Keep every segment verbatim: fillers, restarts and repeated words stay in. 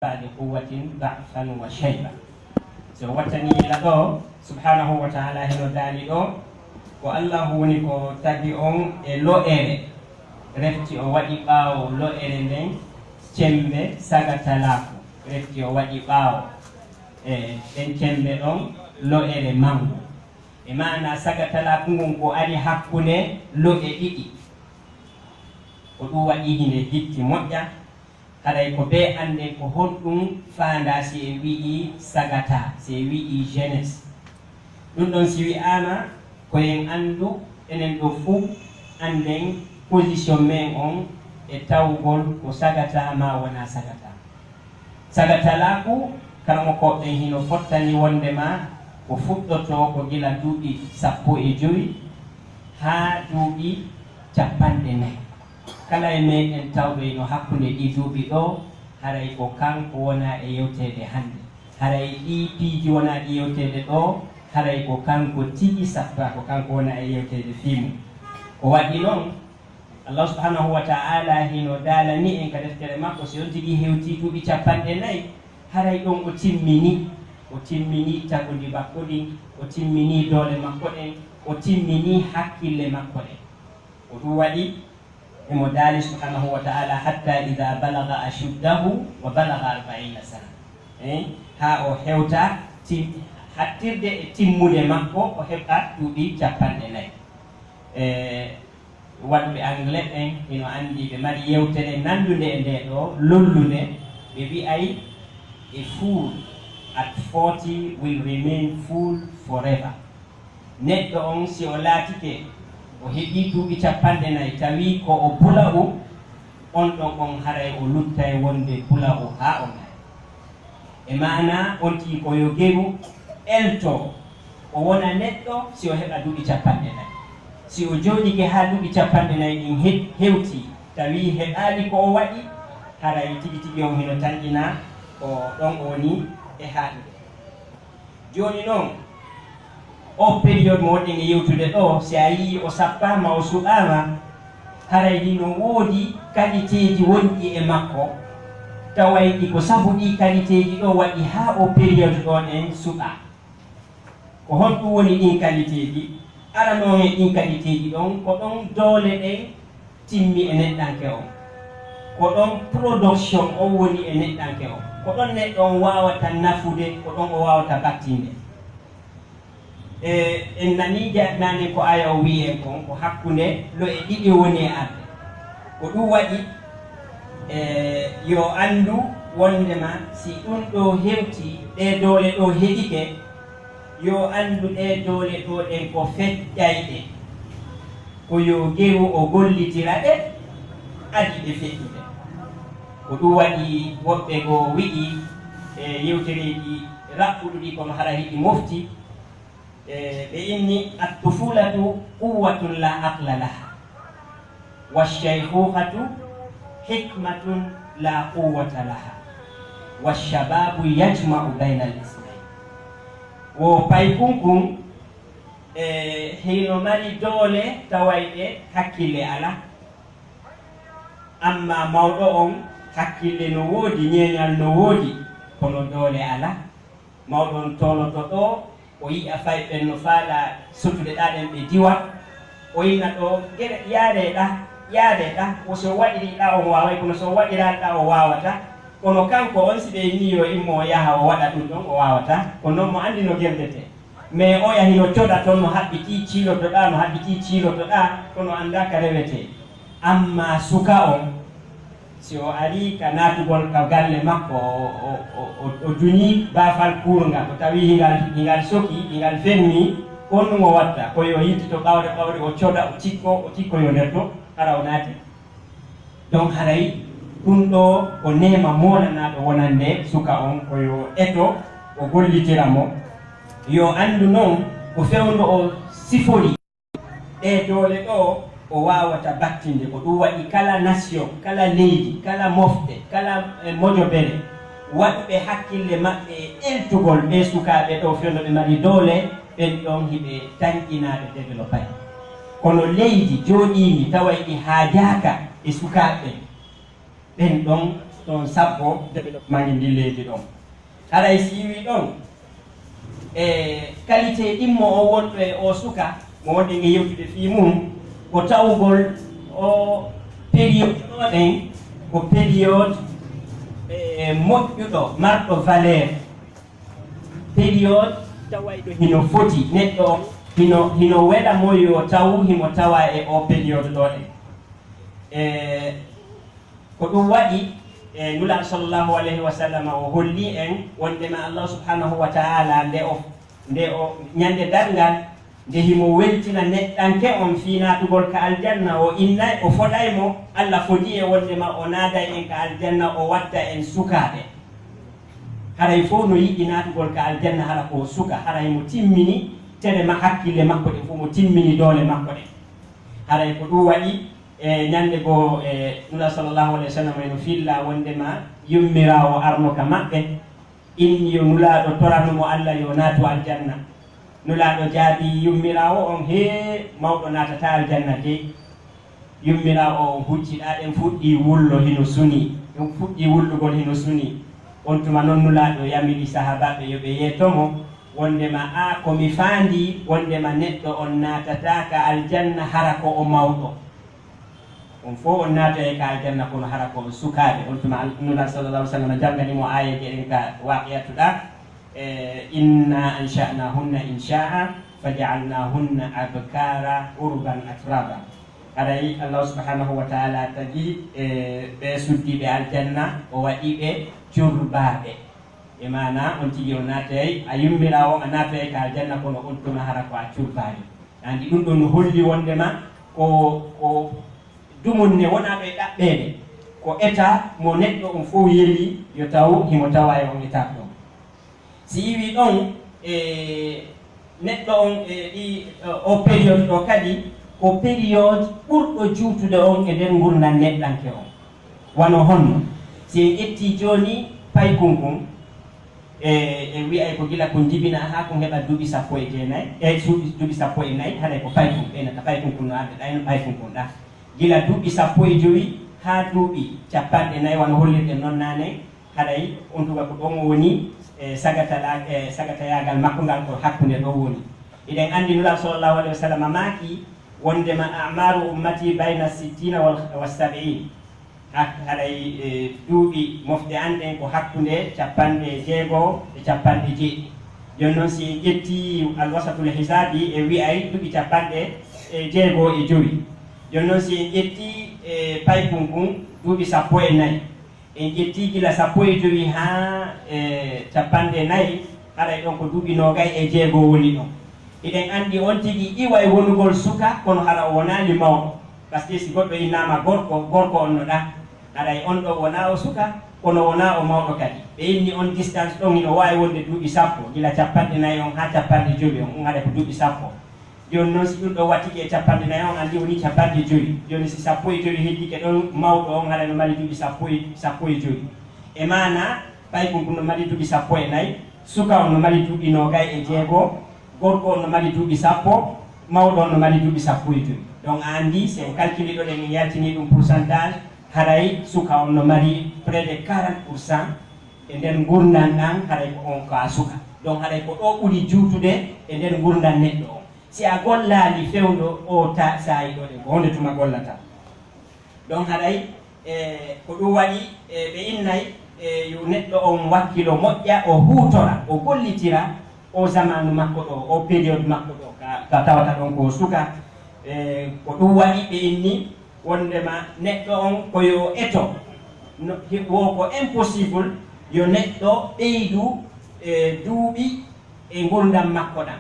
بعد قوة ضعفا وشيبة. So wattani la ɗo, subhanahu wa ta'ala hino daali ɗo, ko Allahu woni ko tagi on e lo'ere, refti o waɗi ɓaawo lo'ere nden cembe sagatalaaku, refti o waɗi ɓaawo e ɗen cembe ɗon lo'ere mangu. E maana sagatalaaku ngun ko ari hakkunde lo'e ɗiɗi. Ko ɗum waɗi hinde hitti moƴƴa, haray ko ɓe annden ko honɗum faandaa si en wi'i sagata, si en wi'i jeunesse. Ɗum ɗon si wi'aama, ko en anndu enen ɗo fuu annden position men on e tawgol ko sagata maa wonaa sagata. Sagatalaaku, karamokooɓe ɓen hino fottani wonndema ko fuɗɗotoo ko gila duuɓi sappo e jowi haa duuɓi cappanɗe nayi. Kala e meɗen tawɓe hino hakkunde ɗii duuɓi ɗoo, haray ko kanko wonaa e yewteede hannde. Haray ɗii piiji wonaa ɗi yewteede ɗoo, haray ko kanko tigi sappaa, ko kanko wonaa e yewteede fii mun. Ko waɗi non, Allah subhanahu wa ta'ala hino daalani en ka deftere makko, si on tigi hewtii duuɓi cappanɗe nayi, haray ɗon o timmini, o timmini tagundi makko ɗin, o timmini doole makko ɗen, o timmini hakkille makko ɗen. Ko ɗum waɗi emo daali subhanahu wa ta'ala, "Hatta idha balagha ashuddahu wa balagha arba'ina sana." Eh, haa o hewta tim-, hattirde e timmude makko, o heɓa duuɓi cappanɗe nayi. Eh, Waɗuɓe anglais ɓen hino anndi ɓe mari yewtere nanndunde e ndee ɗoo lollunde, ɓe wi'ay, "A fool at forty will remain fool forever." Neɗɗo on, si o laatike o heɓii duuɓi cappanɗe nayi, tawi ko o bula'u, on ɗon on haray o luttay wonde bula'u haa o nayi. E maanaa on tigi ko yo geru elto, o wona neɗɗo si o heɓa duuɓi cappanɗe nayi. Si o jooɗike haa duuɓi cappanɗe nayi ɗin he-, hewtii, tawi heɓaali ko o waɗi, haray tigi tigi on hino tanƴinaa ko ɗon o woni e haaɗude. Jooni non, oo période mo wonɗen e yewtude ɗoo, si a yi'ii o sappaama, o suɓaama, haray hino woodi qualitéeji wonɗi e makko, tawayɗi ko sabu ɗii qualitéeji ɗoo waɗi haa oo période ɗoo ɗen suɓaa. Ko honɗum woni ɗin qualitéeji? Arano e ɗin qualitéeji ɗon, ko ɗon doole ɗen timmi e neɗɗanke on. Ko ɗon production on woni e neɗɗanke on. Ko ɗon neɗɗo on waawata nafude, ko ɗon o waawata battinde. E, en nanii jaaɗnaande ko aya o wi'i en kon, ko hakkunde lo'e ɗiɗi woni e arde. Ko ɗum waɗi, e, yo anndu wonndema si ɗum ɗoo hewtii, ɗee doole ɗoo heɓike, yo anndu ɗee doole ɗoo ɗen ko feƴƴayɗe. Ko yo geru o gollitira ɗe, adi ɗe feƴƴude. Ko ɗum waɗi woɓɓe goo wi'i e yewtereeji raɓɓuɗuɗi kono hara hiɗi mofti, e, ɓe inni, "At-tufulatu quwwatun la aqla laha, wa shaykhukatu hikmatun la quwwata laha, wa shababu yajma'u bayna al-ismayn." Wo paykunkun, e, hino mari doole tawayɗe hakkille alaa. Amma mawɗo on, hakkille no woodi, ñeeñal no woodi, kono doole alaa. Mawɗo on tooloto ɗoo, o yi'a fay ɓen no faalaa sotude ɗaa ɗen ɓe diwa. O inna ɗoo, "Gere, yaaree ɗaa, yaaree ɗaa." Ko si o waɗirii ɗaa on waaway, kono si o waɗiraali ɗaa o waawata. Kono kanko on, si ɓe innii yo immo o yaha o waɗa ɗum ɗon, o waawata. Kono non mo anndi no gerletee. Mais oya hino coda ton, no haɓɓitii ciilotoɗaa, no haɓɓitii ciilotoɗaa, kono anndaa ka rewetee. Amma suka on, si o arii ka naatugol ka galle makko, o, o, o, o, o duñii baafal kuurngal, o tawii hingal, hingal sokii, hingal fennii, honɗum o watta? Ko yo yittito ɓawre ɓawre, o coda, o cikko, o cikkoyoo nder ton, hara o naati. Donc haray ɗum ɗoo ko neema moolanaaɗo wonande suka on, ko yo eto, o gollitira mo. Yo anndu non ko fewndo o sifori. Ɗee doole ɗoo o waawata battinde, ko ɗum waɗi kala nation, kala leydi, kala mofte, kala, eh, mojobere, waɗuɓe hakkille maɓɓe e eltugol ɓee sukaaɓe ɗoo fewndo ɓe mari doole, ɓen ɗon hiɓe tanƴinaaɓe, développé. Kono leydi jooɗiindi tawa eɗi haajaaka e sukaaɓe ɓen, ɓen ɗon Ɗon sappo développement ngi ndi leydi ɗon. Haray si iwi ɗon e qualité ɗimmo o wonɗo e o suka mo wonɗen e yewtude fii mum, ko tawgol o période ɗo ɗen ko période e moƴƴuɗo marɗo valeur. Période tawayɗo hino foti neɗɗo on hino hino wela mo yo taw himo tawa e o période ɗo ɗen. E ko ɗum waɗi e nulaaɗo sallallahu alayhi wa sallam o holli en wondema Allah subhanahu wa ta'ala nde o nde o ñande darngal nde himo weltina neɗɗanke on fii naatugol ka aljanna o innay o foday mo Allah fodi e wondema o naaday en ka aljanna o wadda en sukaaɓe. Haray fow no yiɗi naatugol ka aljanna hara ko suka hara himo timmini tere ma hakkille makko ɗen fow mo timmini doole makko ɗen. Haray ko ɗum waɗi e ñande goo e nula sallallahu alayhi wa sallam eno filla wondema yummiraawo arno ka maɓɓe inni yo nulaaɗo torano mo Allah yo naatu aljanna. Nulaaɗo jaabii yummiraawo on hee mawɗo naatataa aljanna dey. Yummiraawo on hucci ɗaa ɗen fuɗɗii wullo hino sunii ɗum fuɗɗii wullugol hino sunii. On tuma non nulaaɗo yamiri sahaabaaɓe yo ɓe yeeto mo wondema aa ko mi faandii wondema neɗɗo on naatataa ka aljanna hara ko o mawɗo. On fow on naatoyay ka aljanna kono hara ko on sukaaɓe. On tuma nulaaɗo sallallahu alaihi wa sallam janngani mo aayeeje ɗen ka waaqiyatu ɗaa. Inna ansha'nahunna insha'a faja'alnahunna abkara urban atraba. Haray Allah subhanahu wa ta'ala tagi e ɓe suddiɓe aljanna o waɗi ɓe curbaaɓe. E maana on tigi o naatay a yummiraawo a naatay ka aljanna kono on tuma hara ko a curbaajo. Andi ɗum ɗon no holli wondema ko ko dumunne wonaaɗo e ɗaɓɓeede ko eta mo neɗɗo on fow yeli yo taw himo tawa e on etape ɗon. Si iwi ɗon e neɗɗo on e ɗi o période ɗo kadi ko période ɓurɗo juutude on e nder ngurndan neɗɗanke on. Wano honno? Si en ƴettii jooni paykun kun e en wi'ay ko gila kun jibinaa haa kun heɓa duuɓi sappo e jeenay e duuɓi sappo e nay haɗay ko paykun ɓeynata paykun kun no arde ɗayno paykun kun ɗa gila duuɓi sappo e jowi haa duuɓi capanɗe nay wano hollirɗen non naane. Haɗay on tuga ko ɗon woni e sagatayaagal makko ngal ko hakkunde ɗon woni. Hiɗen anndi Nulaaɗo sallallahu alayhi wa sallam maaki wondema a'maru ummati bayna sittina wa sab'in. Haɗay duuɓi mofte an ɗen ko hakkunde cappanɗe jeego e cappanɗe jeeɗiɗi. Jooni noon si en ƴetti alwasatul hisaabi e wi'ay duuɓi cappanɗe jeego e jowi. Jooni noon si en ƴetti e paykun kun duuɓi sappo e nayi. En ƴettii gila sappo e jowi haa e cappanɗe nayi, haray ɗon ko duuɓi noogay e jeego woni ɗon. Hiɗen anndi on tigi iway wonugol suka kono hara o wonaali mawɗo. Paske si goɗɗo innaama gorko, gorko on no ɗa. Haray on ɗon wonaa o suka kono wonaa o mawɗo kadi. Ɓe inni on distance ɗon hino waawi wonde duuɓi sappo, gila cappanɗe nayi on haa cappanɗe jowi on, ɗum haray ko duuɓi sappo. Jooni noon si ɗum ɗo wattike e cappanɗe nayi on anndi woni cappanɗe jowi. Jooni si sappo e jowi heddike ɗon mawɗo on hara no mari duuɓi sappo e sappo e jowi. E maana paykun kun no mari duuɓi sappo e nayi, suka on no mari duuɓi noogay e jeego, gorko on no mari duuɓi sappo, mawɗo on no mari duuɓi sappo e jowi. Donc a anndi si en calcule ɗon en yaltini ɗum pourcentage haray suka on no mari près de quarante pour cent e nder ngurndan ɗan haray ko on ka suka. Donc haray ko ɗo ɓuri juutude e nder ngurndan neɗɗo on. Si a gollaali fewndo o ta saayi ɗo ɗen ko honde tuma gollata? Donc haɗay e ko ɗum waɗi e ɓe innay e yo neɗɗo on wakkilo moƴƴa o huutora o gollitira o zamanu makko ɗo o période makko ɗo ka tawata ɗon ko suka. E ko ɗum waɗi ɓe inni wondema neɗɗo on ko yo eto wo ko impossible yo neɗɗo ɓeydu e duuɓi e ngurndam makko ɗam.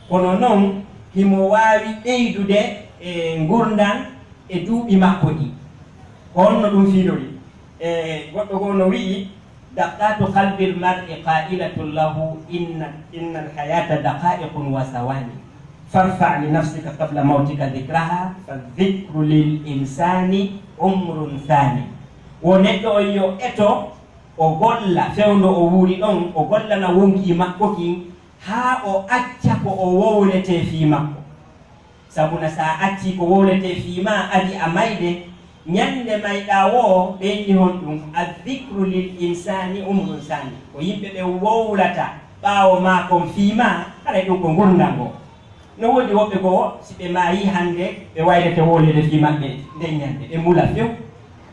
Kono noon himo waawi ɓeydude e ngurndam e duuɓi makko ɗi. Ko honno ɗum fiilori? E goɗɗo goo no wi'i, daqatu qalbil mar'i qailatun lahu inna innal hayata daqaiqun wa sawani. Farfa li nafsika qabla mawtika dhikraha fa dhikru lil insani umrun thani. Wo neɗɗo on yo eto o golla fewndo o wuuri ɗon o gollana wonkii makko kin haa o acca ko o wowletee fii makko. Sabuna si a accii ko wowletee fii maa adi a mayde Ñande mayɗa woo, ɓe inni honɗum, "Azzikru lil insani umrun sani." Ko yimɓe ɓe wowlata ɓaawo maakon fii maa, haray ɗum ko ngurndan ngoo. No woodi woɓɓe goo, si ɓe maayii hannde, ɓe waylete wowleede fii maɓɓe nden ñande, ɓe mula few.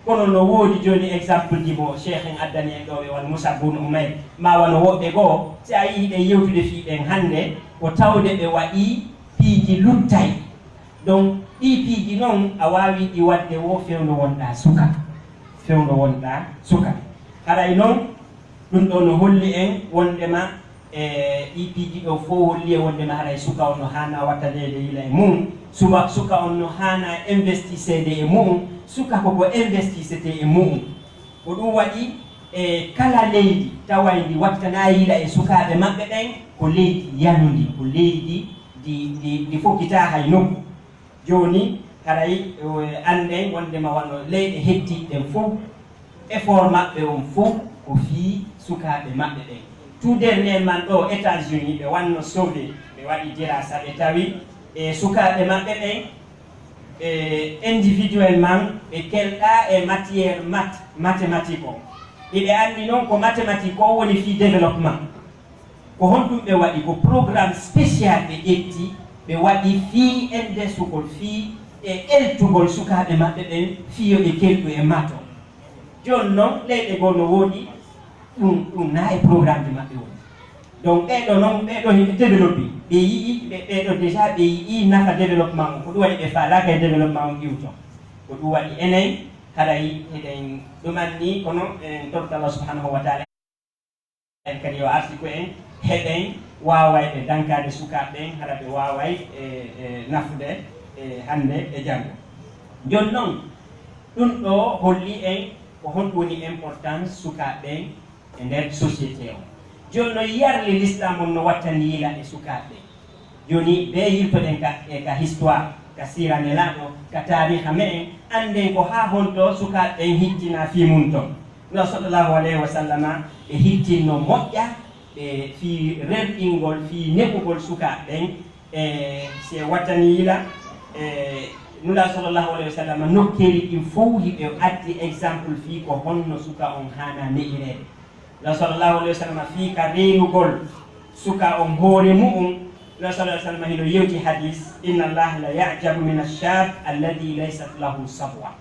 Kono no woodi jooni exemple ji mo Cheikh en addani en ɗoo, ɓe wano Mus'ab bun Umayr, maa wano woɓɓe goo, si a yii hiɗen yewtude fii ɓen hannde, ko tawde ɓe waɗii piiji luttay. Donc, ɗii piiji non, a waawii ɗi waɗde woo fewndo wonɗaa suka. Fewndo wonɗaa suka. Haray non, ɗum ɗoo no holli en wonndema, e ɗii piiji ɗoo fow holli en wonndema haray suka on no haanaa wattaneede yila e mu'un. Suba, suka on no haanaa investiseede e mu'un. Suka ko ko investisetee e mu'un. Ko ɗum waɗi, e kala leydi taway ndi wattanaa yila e sukaaɓe maɓɓe ɓen, ko leydi yanundi, ko leydi ndi, ndi, ndi fokkitaa hay nokku. Jooni, haray, eh, annden wonndema wano leyɗe hettiiɗe ɗen fow, effort maɓɓe on fow ko fii sukaaɓe maɓɓe ɓen. Tout dernièrement ɗoo, États-Unis, ɓe wanno sauvé, ɓe waɗi dirasa, ɓe tawi e sukaaɓe maɓɓe ɓen, e individuellement, ɓe kelɗaa e matière math, mathématique on. Hiɓe anndi non ko mathématique on woni fii développement. Ko honɗum ɓe waɗi? Ko programme spécial ɓe ƴetti, ɓe waɗi fii endesugol, fii e eltugol sukaaɓe maɓɓe ɓen, fii yo ɓe kelɗu e mato. Jooni non, leyɗe goo no woodi, ɗum, ɗum na e programme ji maɓɓe woni. Donc, ɓee ɗoo non, ɓee ɗoo hiɓe développé, ɓe yi'i, ɓe, ɓee ɗoo déjà, ɓe yi'i nafa développement on. Ko ɗum waɗi ɓe faalaaka e développement on iwto. Ko ɗum waɗi enen, haray hiɗen ɗumanni, kono en torta Allah subhanahu wa ta'ala. En kadi yo arsiku en heɓen waawayɓe dankaade sukaaɓe ɓen, hara ɓe waaway, e, e, nafude, e, hannde e janngo. Jooni non, ɗum ɗoo holli en ko honɗum woni importance sukaaɓe ɓen e nder société on. Jooni non, yarli l'islam on no wattani yila e sukaaɓe ɓen. Jooni, ɓe yiltoɗen ka, e ka histoire, ka siira Nelaaɗo, ka taariha me'en, annden ko haa honto sukaaɓe ɓen hittinaa fii mun ton. No sallallahu alayhi wa sallama, ɓe hittinno moƴƴa, ɓe fii rerɗingol, fii neɓugol sukaaɓe ɓen, e si e wattani yila, e Nulaaɗo sallallahu alayhi wa sallama, nokkeeli ɗin fow hiɓe addi exemple fii ko honno suka on haanaa ne'ireede. Law sallallahu alayhi wa sallam fii ka reenugol suka on hoore mu'un. Law sallallahu alayhi wa sallam hino yewti hadis, "Inna Allaha la ya'jabu min ash-shab alladhi laysat lahu sabwa."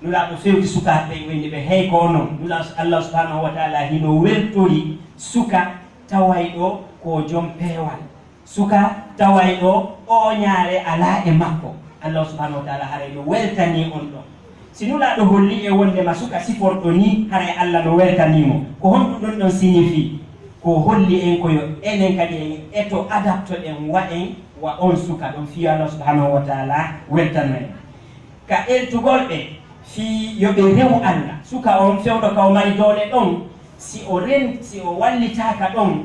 Nulaaɗo fewti sukaaɓe ɓen, o inni ɓe, "Hey ko onon." Nulaaɗo, Allah subhanahu wa ta'ala hino weltori suka tawayɗo ko jom peewal. Suka tawayɗo ooñaare alaa e makko, Allah subhanahu wa ta'ala haray no weltanii on ɗon. Si Nulaaɗo holli en wonndema suka siforɗo nii, haray Allah no weltanii mo. Ko honɗum ɗum ɗon signifie? Ko holli en ko yo enen kadi en eto adaptoɗen, waɗen wa on suka ɗon, fii Allah subhanahu wa ta'ala weltano en. Ka eltugol ɓe fii yo ɓe rewu Allah. Suka on fewndo ka o mari doole ɗon, si o ren-, si o wallitaaka ɗon,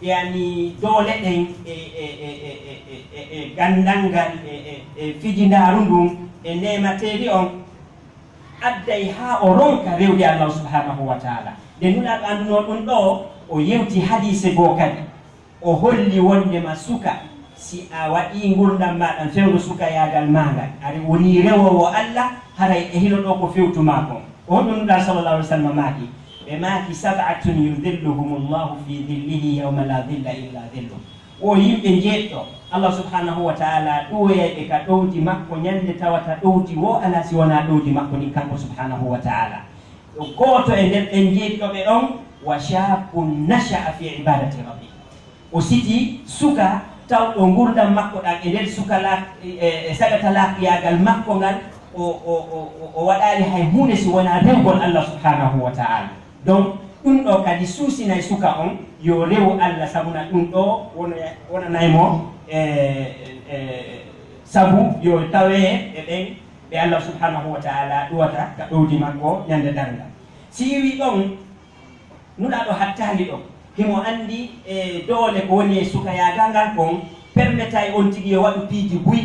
yani doole ɗen e, e, e ganndal ngal, e, e, e fijindaaru ndun, e neemateeri on, adday haa o ronka rewde Allah subhanahu wa ta'ala. Nde Nulaaɗo anndunoo ɗum ɗoo, o yewti hadiise goo kadi. O holli wonndema suka, si a waɗii ngurndan maaɗa fewndo sukayaagal maa ngal, ari wonii rewoowo Allah, haray e hino ɗoo ko fewtu maa kon. Ko honɗum Nulaaɗo sallallahu alaihi wasallam maaki? Ɓe maaki, "Sab'atun yudhilluhumullahu fi dhillihi yawma la dhilla illa dhilluh." Wo yimɓe njeeɗiɗo, Allah subhanahu wa ta'ala ɗuwoyay ɓe ka ɗowdi makko ñande tawata ɗowdi woo alaa si wonaa ɗowdi makko ndin, kanko subhanahu wa ta'ala. Ɗo gooto e nder ɓen njeeɗiɗo ɓe ɗon, "Wa shabbun nasha'a fi ibadati rabbih." O siti suka tawɗo ngurndan makko ɗan e nder suka la-, e, e sagata laakiyaagal makko ngal, o, o, o, o, o waɗaali hay huunde si wonaa rewgol Allah subhanahu wa ta'ala. Donc, ɗum ɗo kadi suusinay suka on yo rewu Allah, sabuna ɗum ɗo wona-, wonanay mo, e, e, sabu yo tawee e ɓen ɓe Allah subhanahu wa ta'ala ɗuwata ka ɗowdi makko ñande darngal. Si iwi ɗon, Nulaaɗo hattaali ɗon. Himo anndi, e, doole ko woni e sukayaagal ngal kon, permetay on tigi yo waɗu piiji buy,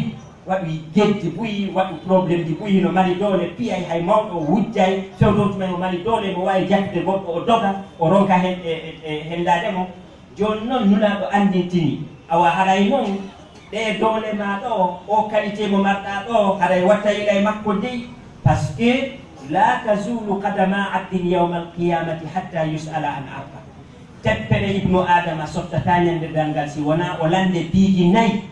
waɗu geddi buy, waɗu problème ji buy, hino mari doole, piyay hay mawɗo o wujjay, fewndo tuma himo mari doole, mo waawi jattude goɗɗo o doga, o ronka hen, e, e, e hendaade mo. Jooni non Nulaaɗo anndintini, awa haray non ɗee doole maa ɗoo, o qualité mo marɗaa ɗoo, haray watta yila e makko dey, Parce que la tazulu qadama abdin yawma alqiyamati hatta yus'ala an arba. Teppere ibnu adama sottata ñande darngal si wona o lande piiji nayi.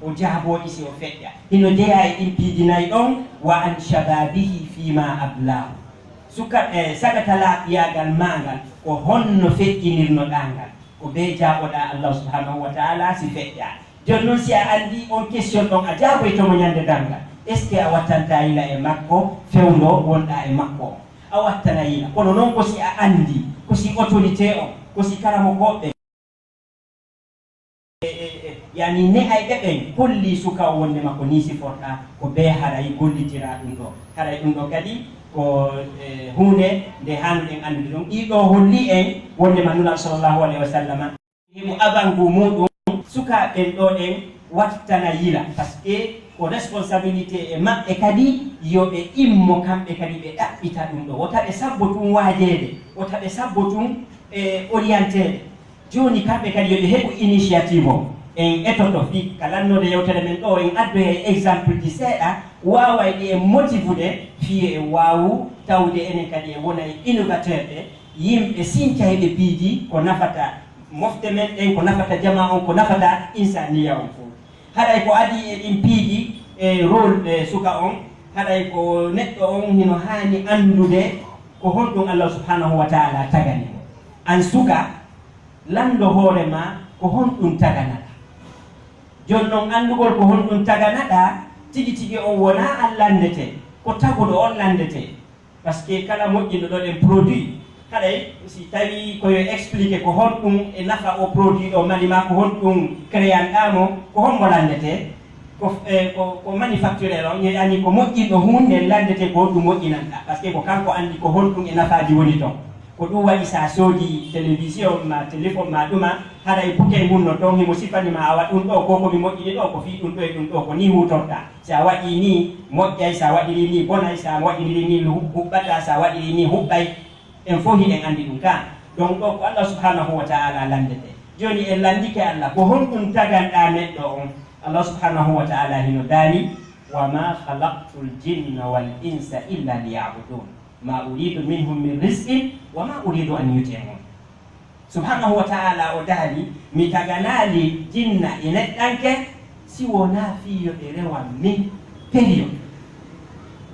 O jaabooɗi si o feƴƴa. Hino jeyaa e ɗin piiji nayi ɗon, wa an shababihi fima ablahu. Suka e sagata laaɓiyaagal maagal, ko honno feƴƴinirnoɗaa ngal? Ko bee jaaboɗaa Allah subhanahu wa ta'ala si feƴƴaa. Jooni non si a anndi on question ɗon a jaaboyto mo ñande darngal, est ce que a wattanta yila e makko fewndo wonɗaa e makko on? A wattana yila. Kono non ko si a anndi, ko si autorité on, ko si karamokooɓe. E, e, e, yani ne'ayɓe ɓen holli suka o wondema ko ni siforɗa, ko bee haray gollitira ɗum ɗo. Haray ɗum ɗo kadi ko e, huunde nde hanuɗen anndude ɗum. Ɗiɗo holli en wondema Nulaaɗo sallallahu alayhi wa sallam, himo avangu muɗum sukaaɓe ɓen ɗo ɗen wattana yila, parce que ko responsabilité e maɓɓe kadi yo ɓe immo kamɓe kadi ɓe ɗaɓɓita ɗum ɗo. Wota ɓe sabbo tun waajeede, wota ɓe sabbo tun e, orienteede. Jooni kamɓe kadi yo ɓe heɓu initiative o. En etoto fii ka lannoode yewtere men ɗo, en addoyay exemple ji seeɗa, waaway ɗi en motivude fii en waawu tawde enen kadi en wona e innovateur ɓe, yimɓe sincayɓe piiji ko nafata mofte men ɗen, ko nafata jama on, ko nafata insaniya on fof. Haɗay ko adii e ɗin piiji e rôle e suka on, haɗay ko neɗɗo on hino haani anndude ko honɗum Allah subhanahu wa ta'ala tagani mo. An suka, lanndo hoore ma ko honɗum taganaɗa. Jooni non anndugol ko honɗum taganaɗa, tigi tigi on wonaa an lanndete, ko taguɗo on lanndete. Parce que kala moƴƴinɗo ɗo ɗen produit, haɗay si tawi ko yo expliqué ko honɗum e nafa o produit ɗo mari ma, ko honɗum créanɗa mo, ko hombo lanndete? Ko, e, ko, ko manufactureur on, yani ko moƴƴinɗo huunde lanndete ko honɗum moƴƴinanɗa. Parce que ko kanko anndi ko honɗum e nafaaji woni ton. Ko ɗum waɗi sa soodi télévision ma, téléphone ma, ɗuma, haɗay bouteille mun no ton, himo sifani ma awa ɗum ɗo, ko ko mi moƴƴini ɗo, ko fii ɗum ɗo e ɗum ɗo, ko ni huutorta. Si a waɗii nii, moƴƴay, si a waɗirii nii, bonay, si a waɗirii nii, hu-, huɓɓataa, si a waɗirii nii, huɓɓay. En fof hiɗen anndi ɗum ka. Donc ɗo ko Allah subhanahu wa ta'ala lanndete. Jooni en lanndike Allah, ko honɗum taganɗaa neɗɗo on? Allah subhanahu wa ta'ala hino daali, "Wa ma khalaqtul jinna wal insa illa liya'budun. Ma uridu minhum min rizqin, wa ma uridu an yut'imun." Subhanahu wa ta'ala o daali, "Mi taganaali jinna e neɗɗanke si wonaa fii yo ɓe rewan min." Période.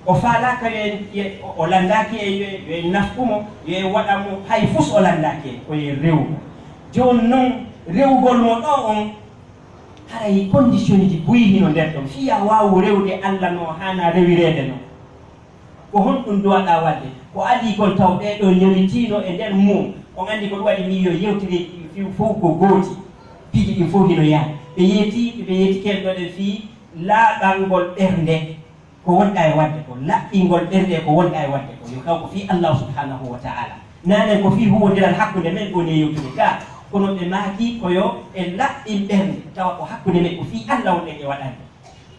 O faalaaka yo en, yo, o lanndaaki en yo, yo en nafqu mo, yo en waɗan mo, hay fus o lanndaaki en, ko yo en rewu mo. Jooni non, rewugol mo ɗo on, haray condition ji buy hino nder ɗon. Fii a waawu rewde Allah no haana rewireede non. Ko honɗum duwaɗaa waɗde? Ko adii kon taw ɓee ɗoo ñawitiino e nder mum. On anndi ko ɗum waɗi mi yo yewtire ɗi fow ko gooti. Piiji ɗin fow hino yaha. Ɓe yeeti, ɓe yeeti ken ɗo ɗen fii laaɓangol ɓernde ko wonɗaa e waɗde ko, laɓɓingol ɓernde ko wonɗaa e waɗde ko. Yo taw ko fii Allah subhanahu wa ta'ala. Nanen ko fii huwondiral hakkunde men woni e yewtude ka. Kono ɓe maaki ko yo en laɓɓin ɓernde, tawa ko hakkunde men ko fii Allah wonɗen e waɗande.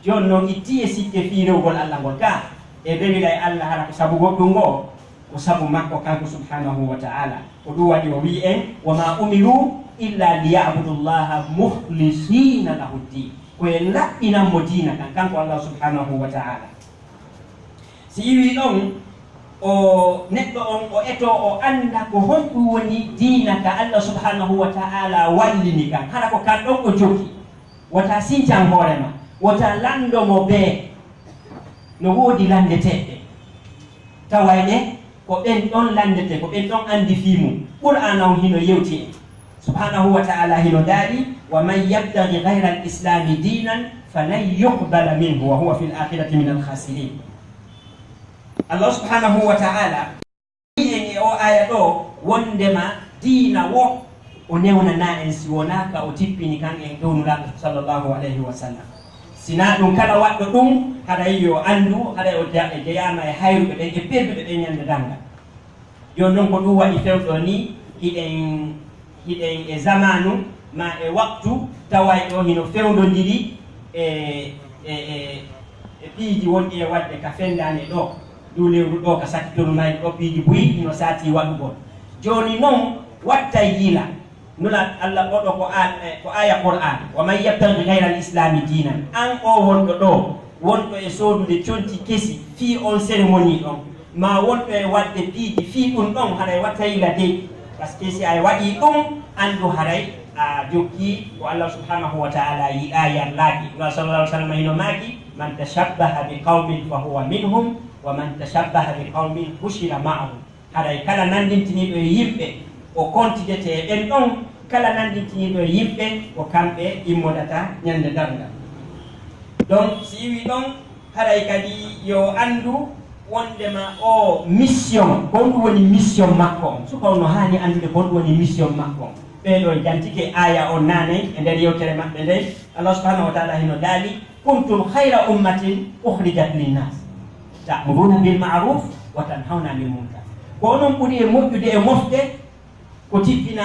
Jooni non, itti e sikke fii rewgol Allah ngol ka, e rewilay Allah hara ko sabu goɗɗum ngo, ko sabu makko kanko subhanahu wa ta'ala. Ko ɗum waɗi o wi'i en, "Wa ma umiru illa liya'budu llaha mukhlisina lahu ddin." Ko e laɓɓinan mo diina kan, kanko Allah subhanahu wa ta'ala. Si iwii ɗon, o neɗɗo on, o eto, o annda ko honɗum woni diina ka Allah subhanahu wa ta'ala wallini kan. Hara ko kan ɗon o jogi. Wota sincan hoore ma, wota lanndo mo bee. No woodi lanndeteeɓe. Taway ɗe ko ɓen ɗon lanndete, ko ɓen ɗon anndi fii mum. Qur'aana on hino yewti en. Subhanahu wa ta'ala hino daali, "Wa man yabtaghi ghayra al-islami dinan falan yuqbala minhu wa huwa fil akhirati min al-khasirin." Allah subhanahu wa ta'ala en e o aya ɗo wondema diina wo o newnana en si wona ka o tippini kan en dow Nulaaɗo sallallahu alayhi wa sallam. Sina ɗum kala waɗɗo ɗum haɗay yo anndu, haɗay o ja-, e jeyama e hayruɓe ɓen e perduɓe ɓen ñande darngal. Jooni non ko ɗum waɗi fewɗo ni hiɗen hiɗen e zamaanu ma e waktu tawayɗo hino fewndondiri e, e, e, e piiji wonɗi e waɗde ka fenndaande ɗo, ndu lewru ɗo, ka sakkitonu mayru ɗo, piiji buy hino saati waɗugol. Jooni non, wattay yila, nula Allah, oɗo ko a-, e, ko aya Qur'an, "Wa man yabtaghi ghayra al-islami dinan." An o wonɗo ɗo, wonɗo e soodude conci kesi fii on cérémonie ɗon, maa wonɗo e waɗde piiji fii ɗum ɗon, haray watta yila dey. Parce que si a waɗii ɗum, anndu haray a jokkii ko Allah subhanahu wa ta'ala yiɗaa, yarlaaki. Nura sallallahu alaihi wasallam hino maaki, "Man tashabbaha bi qawmin fa huwa minhum, wa man tashabbaha bi qawmin hushira ma'ahum." Haray kala nanndintiniiɗo e yimɓe, o kontidete e ɓen ɗon, kala nanndintiniiɗo e yimɓe, ko kamɓe immodata ñande darngal. Donc, si iwi ɗon, haray kadi yo anndu wondema o mission, ko honɗum woni mission makko on. Suka on no haani anndude ko honɗum woni mission makko on. Ɓee ɗoo jantike aaya on naane e nder yewtere maɓɓe nden. Allah subhanahu wa ta'ala hino daali, "Kuntum khayra ummatin ukhrijat linnas, ta'muruna bil ma'ruf wa tanhawna anil munkar." Ko onon ɓuri e moƴƴude e mofte ko tippina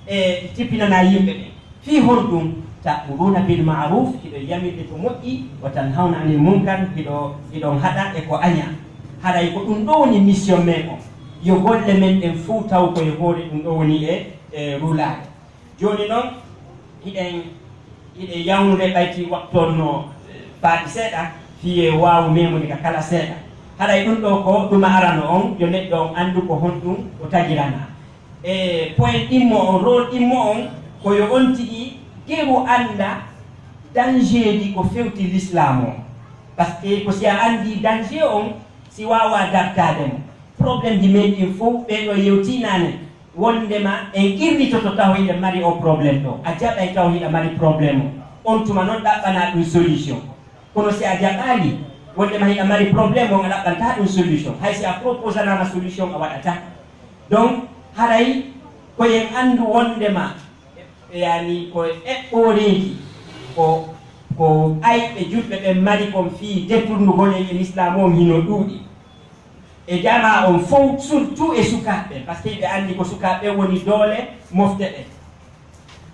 e tippinana yimɓe ɓen. Fii honɗum? "Ta'muruna bil ma'ruf", hiɗon yamirde ko moƴƴi, "wa tanhawna anil munkar", hiɗo, hiɗon haɗa e ko añaa. Haray ko ɗum ɗoo woni mission men on. Yo golle men ɗen fow taw ko e hoore ɗum ɗoo woni e, e rulaare. Jooni non, hiɗen, hiɗen yawnude ɓayti waktu on no, eh, faaɗi seeɗa, fii e waawu meemude ka kala seeɗa. Haray ɗum ɗoo ko ɗuma arano on, yo neɗɗo on anndu ko honɗum o tagiranaa. E point ɗimmo on, rôle ɗimmo on, ko yo on tigi geru annda danger ji ko fewti l'islam on. Parce que ko si a anndi danger on, si waawaa dartaade mo. Problème ji men ɗin fow, ɓee ɗoo yewtii naane, wondema en qirritoto taho hiɗen mari o problème ɗoo. A jaɓay taho hiɗa mari problème o. On tuma non ɗaɓɓanaa ɗum solution. Kono si a jaɓaali wondema hiɗa mari problème on, a ɗaɓɓantaa ɗum solution. Hay si a proposanaama solution, a waɗataa. Donc, haray ko en anndu wondema, e, yani, ko eɓɓooreeji, ko, ko ayɓe julɓe ɓen mari kon fii detournugol en e l'islam on hino ɗuuɗi. E jamaa on fow, surtout e sukaaɓe ɓen, parce que ɓe anndi ko sukaaɓe ɓen woni doole mofte ɗen.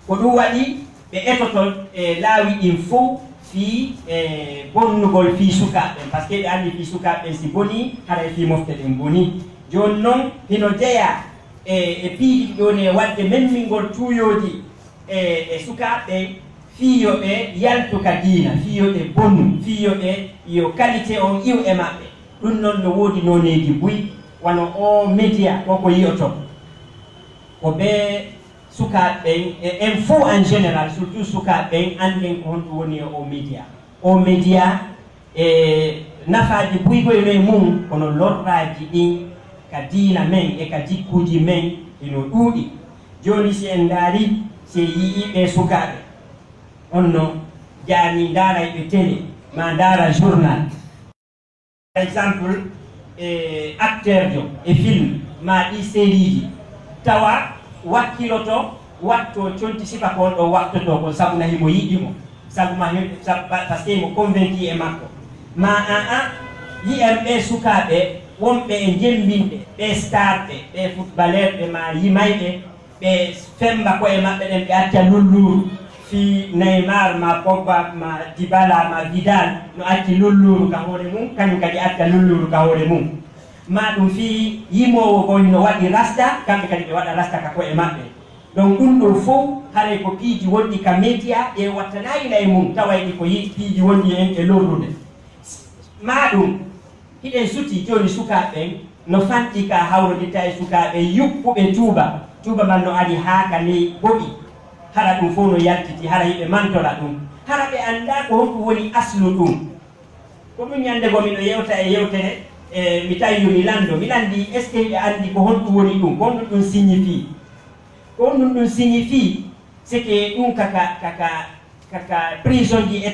Ko ɗum waɗi ɓe etoto e laawi ɗin fow fii e bonnugol fii sukaaɓe ɓen, parce que ɓe anndi fii sukaaɓe ɓen si bonii, haray fii mofte ɗen bonii. Jooni non, hino jeyaa e, e piiji ɗi ɗon e waɗde memmingol tuuyooji e, e sukaaɓe ɓen, fii yo ɓe yaltu ka diina, fii yo ɓe bonu, fii yo ɓe, yo qualité on iw e maɓɓe. Ɗum non no woodi nooneeji buy, wano oo média ko ko yi'oton. Ko ɓe sukaaɓe ɓen, e en fow en général, surtout sukaaɓe ɓen, annden ko honɗum woni e oo média. Oo média, e nafaaji buy ko e mum, kono lorraaji ɗin ka diina men e ka jikkuuji men hino ɗuuɗi. Jooni si en ndaari, si en yi'ii ɓee sukaaɓe, on no jaani ndaaray ɓe télé, maa ndaara journal. Par exemple, e acteur jo e film, maa ɗi sériiji, tawa wakkiloto watto conti sifa ko on ɗon wattotoo kon, sabu na himo yiɗi mo, sabu ma he-, sab-, pa-, parce que himo convaincu e makko. Maa an an, yi'an ɓee sukaaɓe wonɓe e jemmbinɗe, ɓee starɓe, ɓee footballeurɓe maa yimayɓe, ɓe femmba ko'e maɓɓe ɗen, ɓe acca lulluuru fii Neymar, maa Pogba, maa Dybala, maa Vidal, no acci lulluuru ka hoore mum, kañum kadi acca lulluuru ka hoore mum. Maa ɗum fii yimoowo goo hino waɗi rasta, kamɓe kadi ɓe waɗa rasta ka ko'e maɓɓe. Donc, ɗum ɗoo fow, haray ko piiji wonɗi ka média, ɗe wattanaa yila e mum, taway ɗi ko yi-, piiji wonɗi en e lorrude. Maa ɗum, hiɗen sutii jooni sukaaɓe ɓen no fanɗi ka hawrondirta e sukaaɓe yuppuɓe tuuba. Tuuba man no ari haa ka ley boɓi. Hara ɗum fow no yaltiti, hara hiɓe mantora ɗum. Hara ɓe anndaa ko honɗum woni aslu ɗum. Ko ɗum ñannde goo miɗo yewta e yewtere, e mi tawi yo mi lanndo. Mi lanndii, est-ce que hiɓe anndi ko honɗum woni ɗum? Ko honɗum ɗum signifie? Ko honɗum ɗum signifie? C'est que ɗum kaka, kaka, kaka prison ji e